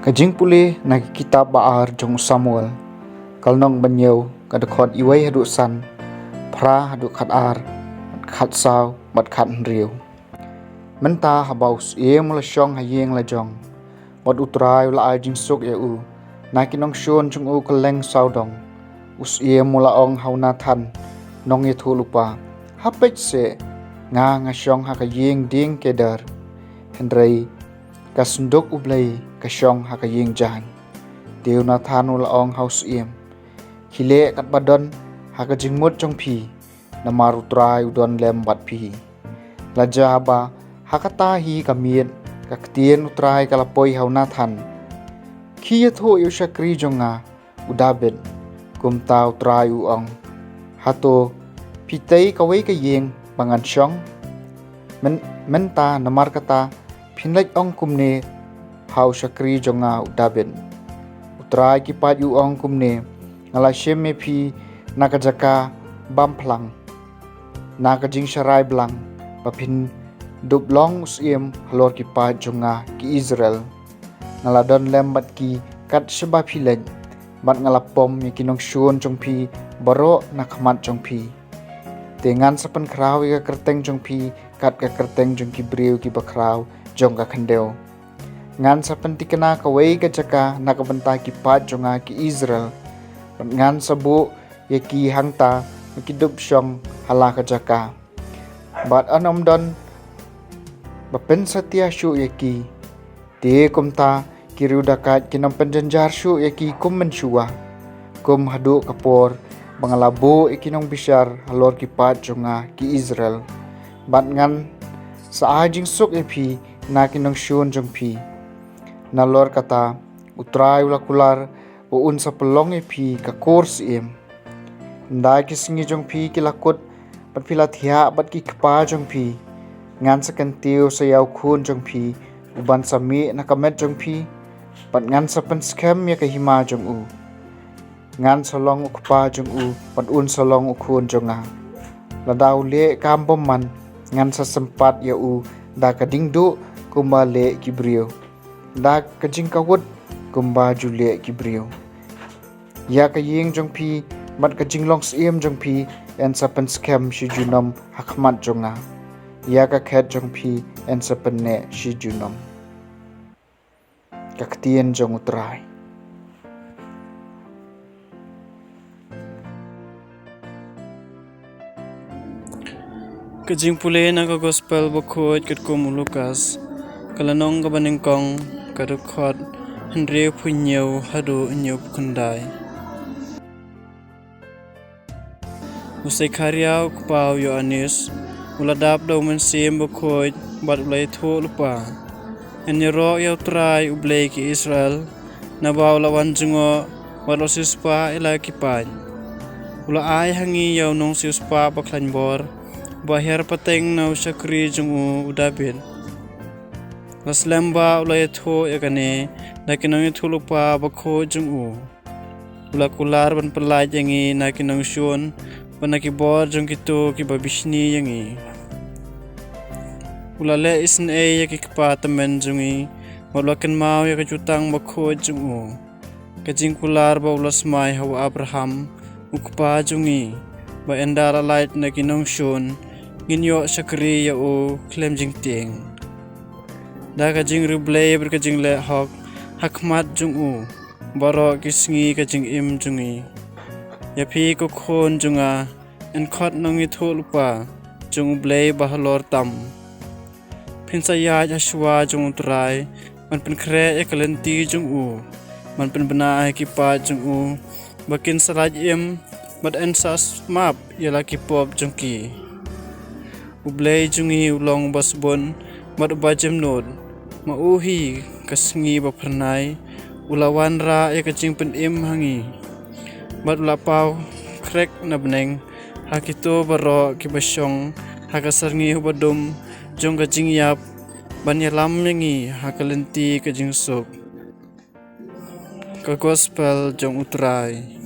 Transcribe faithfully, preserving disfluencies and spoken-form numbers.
Ka jingpule na ki kitab ba ar jong u Samuel, ka lynnong ba hynñiew, ka dkhot wei haduh san, phra haduh khat ar, khat saw, bad khat hynriew. Mynta haba u syiem u la shong ha ïing la jong, bad u Trai u la ai jingsuk ïa u na ki nongshun jong u kylleng sawdong, u syiem u la ong ha u Nathan, nongïathuhlypa, ha peit seh, nga nga shong ha ka ïing dieng keder, hynrei ka synduk U Blei ka shong ha ka ïing jaiñ. Te u Nathan u la ong ha u syiem, khie leh katba don ha ka jingmut jong phi, namar u Trai u don lem bad phi. La jia ba ha kata hi ka miet, ka ktien u Trai ka la poi ha u Nathan, khie ïathuh ïa u shakri jong nga u David. Kumta u Trai u ong, hato phi tei kawei ka ïing ba ngan shong? Myn-, mynta namar kata phin leit ong kumne ha u shakri jong nga u David, u Trai ki paid u ong kumne, nga la shim ïa phi na ka jaka bam phlang, na ka jingsharai blang, ba phin dup long u syiem halor ki paid jong nga ki Israel. Nga la don lem bad ki kat shaba phi leit, bad nga la pom ïa ki nongshun jong phi baroh na khmat jong phi. Te ngan sa pynkhraw ïa ka kyrteng jong phi kat ka kyrteng jong ki briew kiba khraw jong ka khyndew. Ngan sa pyntikna kawei ka jaka na ka bynta ki paid jong nga ki Israel, bad ngan sa buh ïa ki hangta ba kin dup shong ha la ka jaka, bad yn ym don ba pynsatia shuh ïa ki. Te kumta ki riew dakait kin ym pynjynjar shuh ïa ki kum mynshuwa, kum haduh ka por ba nga la buh ïa ki nongbishar halor ki paid jong nga ki Israel, bad ngan sa ai jingsuk ïa phi na ki nongshun jong phi. Nalor kata u Trai u la kular ba un sa pynlong ïa phi ka kur syiem. Ynda ki sngi jong phi ki la kut, bad phi la thiah bad ki kpa jong phi, ngan sa kyntiew sa ïa u khun jong phi, u ban sa mih na ka met jong phi, bad ngan sa pynskhem ïa ka hima jong u. Ngan sa long u kpa jong u, bad un sa long u khun jong nga. Lada u leh kam bymman, ngan sa sympat ïa u da ka jingduh kumba leh ki briew, da ka jingkawut kumba ju leh ki briew. Ïa ka ïing jong phi bad ka jinglong syiem jong phi yn sa pynskhem shi junom ha khmat jong nga. Ïa ka khet jong phi yn sa pynneh shi junom. Ka ktien jong u Trai. Ka jingpule na ka Gospel bakhuid katkum u Lukas, ka lynnong kaba nyngkong, ka dkhot hynriew phew hynñiew haduh hynñiew phew khyndai. U Sekharia u kpa u Ïoannis u la dap da u Mynsiem Bakhuid bad u la ïathuh lypa, yn ïaroh ïa u Trai U Blei ki Israel, naba u la wan jngoh bad u la siewspah ïa la ki paid. U la ai ha ngi ïa u nongsiewspah bakhlaiñ bor, ba hiar pateng na u shakri jong u, u Dabid. La slem ba u la ïathuh ïa kane da ki nongïathuh lypa bakhuid jong u. U la kular ban pyllait ïa ngi na ki nongshun bad na ki bor jong kito kiba bishni ïa ngi. U la leh isynei ïa ki kpa tymmen jong ngi bad u la kynmaw ïa ka jutang bakhuid jong u, ka jingkular ba u la smai ha u Abraham u kpa jong ngi, ba ynda la lait na ki nongshun, ngin ïoh shakri ïa u khlem jingtieng. Da ka jingriewblei bad ka jingleh hok ha khmat jong u baroh ki sngi ka jingim jong ngi. Ïa phi ko khun jong nga, yn khot nongïathuh lypa jong U Blei ba halor tam. Phin sa ïaid ha shuwa jong U Trai ban pynkhreh ïa ka lynti jong u, ban pynbna ïa ki paid jong u ba kin sa lait im, bad yn sa map ïa la ki pop jong ki. U Blei jong ngi u long uba sbun bad uba jemnud, ma u hi ka sngi ba phyrnai, u la wanrah ïa ka jingpynim ha ngi, bad u la paw khrek na bneng ha kito baroh kiba shong ha ka syrngiew badum jong ka jingïap, ban ïalam ïa ngi ha ka lynti ka jingsuk. Ka Gospel jong U Trai.